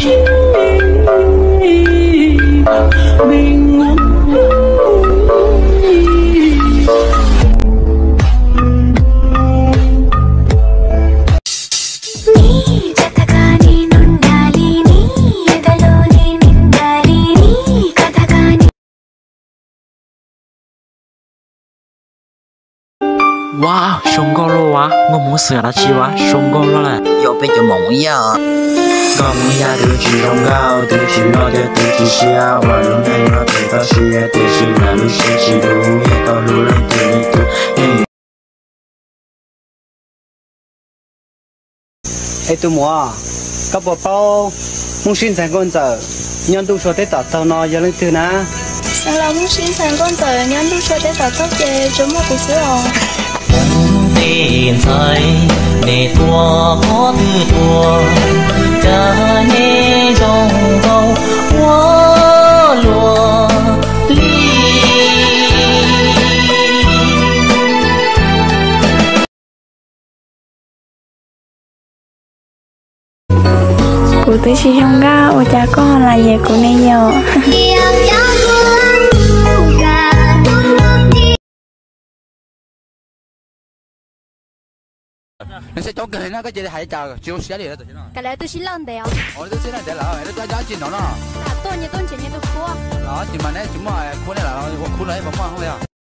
Ua, zoo nkauj luaj ua, nkauj Hmoob xwm dab tsi ua zoo nkauj luaj lawm. Yog peb cov Hmoob Yaj. Nkauj Hmoob Yaj twb tsis zoo nkauj, twb tsis loj thiab twb tsis siab, ua lub neej nyob tsis txawj siab, tiam sis mas lub siab tsis dub, yog tau hlub leej twg li tus. Es tus muam, koj puas paub Hmoob Sib Ntxhais Nkauj Ntxawm nyob ntuj sua teb tom taug no yog leej twg na? Xeev Laus Hmoob Sib Ntxhais Nkauj Ntxawm nyob ntuj sua teb tom taug ces tsuas muaj kuv xwb os. Tej ntxhais, nej tuaj qhov twg tuaj, cas nej zoo nkauj ua luaj li. Kuv twb tsis zoo nkauj ua cas koj ho lam yav kuv ne yom? Nws siab coob kawg li na, koj cia li hais li cas tsis zoo siab li. Kav liam, twb sib laj ntev os. Twb sib laj ntev lawm, nyob tsis nov no. Tuaj nyias tuaj nrhiav nyias tus khub. Los tsis mas neb tsis muaj khub, neb lam ua khub los ib puas muaj li os?